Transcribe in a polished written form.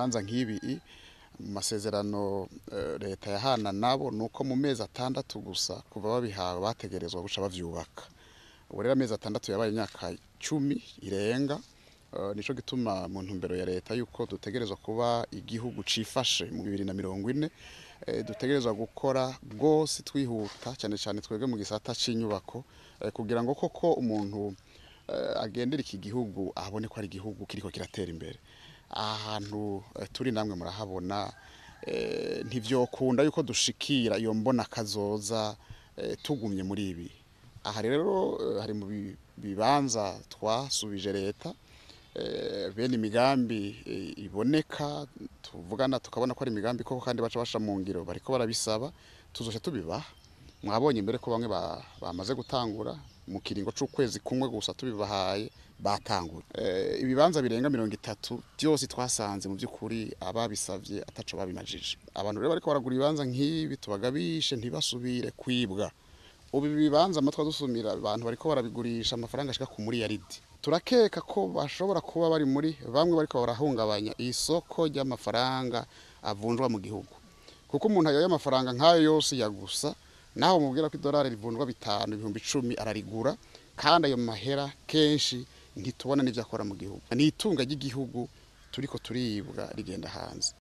Ibibanza nk'ibi mu masezerano leta yahana nabo nuko mu mezi 6 gusa kuva babihawe bategerezwa guca bavyubaka. Ubu rero amezi 6 yabaye imyaka 10 irenga. Nico gituma mu ntumbero ya leta yuko dutegerezwa kuba igihugu cifashe mu 2040, dutegerezwa gukora rwose twihuta, cyane cyane twebwe mu gisata c'inyubako, kugira ngo koko umuntu agendera iki gihugu abone ko ari igihugu kiriko kiratera imbere. Ahantu turi namwe murahabona, ntivyokunda yuko dushikira iyo mbona kazoza tugumye muri ibi. Aha rero hari mu bibanza twasubije leta, bene imigambi iboneka tuvugana tukabona ko ari imigambi koko kandi baca basha mu ngiro bariko barabisaba, tuzoca tubibaha. Mwabonye mbere ko bamwe bamaze gutangura mu kiringo c'ukwezi kumwe gusa tubibahaye batangura. Ibibanza birenga 30 byose twasanze mu by'ukuri ababisavye ataco babimajije. Abantu rero bariko baragura ibibanza nk'ibi tubagabishe ntibasubire kwibwa. Ubu ibibanza amatwa dusumira abantu bariko barabigurisha amafaranga ashika ku miliyaridi. Turakeka ko bashobora kuba bari muri bamwe bariko barahungabanya isoko ry'amafaranga avunjwa mu gihugu, kuko umuntu ayoye amafaranga nk'ayo yose yagusa, naho mubwira ko idolari rivunjwa 5 10,000 ararigura, kandi ayo mahera kenshi ntitubona n'ivyo akora mu gihugu. Ni itunga ry'igihugu turiko turibwa rigenda hanze.